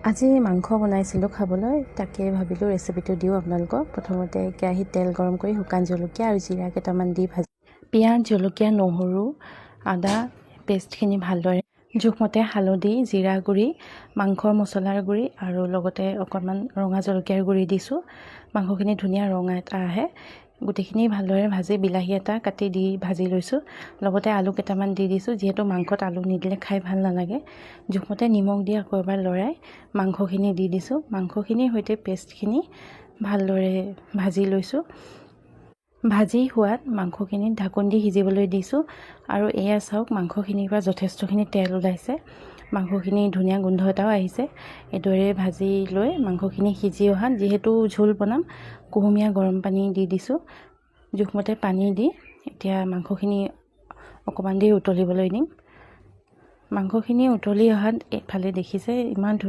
আজি মাংস বনাইছিলোঁ খাবলৈ, তাকে ভাবিলোঁ ৰেচিপিটো দিওঁ আপোনালোকক। প্ৰথমতে কেৰাহীত তেল গৰম কৰি শুকান জলকীয়া আৰু জিৰা কেইটামান দি ভাজি পিঁয়াজ, জলকীয়া, নহৰু, আদা পেষ্টখিনি ভালদৰে জোখমতে হালধি, জিৰা গুড়ি, মাংসৰ মছলাৰ গুড়ি আৰু লগতে অকণমান ৰঙা জলকীয়াৰ গুড়ি দিছোঁ। মাংসখিনি ধুনীয়া ৰঙা এটা আহে। গোটেইখিনি ভালদৰে ভাজি বিলাহী এটা কাটি দি ভাজি লৈছোঁ। লগতে আলু কেইটামান দি দিছোঁ, যিহেতু মাংসত আলু নিদিলে খাই ভাল নালাগে। জোখমতে নিমখ দি আকৌ এবাৰ লৰাই মাংসখিনি দি দিছোঁ। মাংসখিনিৰ সৈতে পেষ্টখিনি ভালদৰে ভাজি লৈছোঁ। ভাজি হোৱাত মাংসখিনিত ঢাকোন দি সিজিবলৈ দিছোঁ। আৰু এয়া চাওক, মাংসখিনিৰ পৰা যথেষ্টখিনি তেল ওলাইছে, মাংসখিনি ধুনীয়া গোন্ধ এটাও আহিছে। এইদৰে ভাজি লৈ মাংসখিনি সিজি অহাত, যিহেতু ঝোল বনাম, কুহুমীয়া গৰম পানী দি দিছোঁ। জোখমতে পানী দি এতিয়া মাংসখিনি অকণমান দেৰি উতলিবলৈ দিম। মাংসখিনি উতলি অহাত এইফালে দেখিছে ইমান ধুনীয়া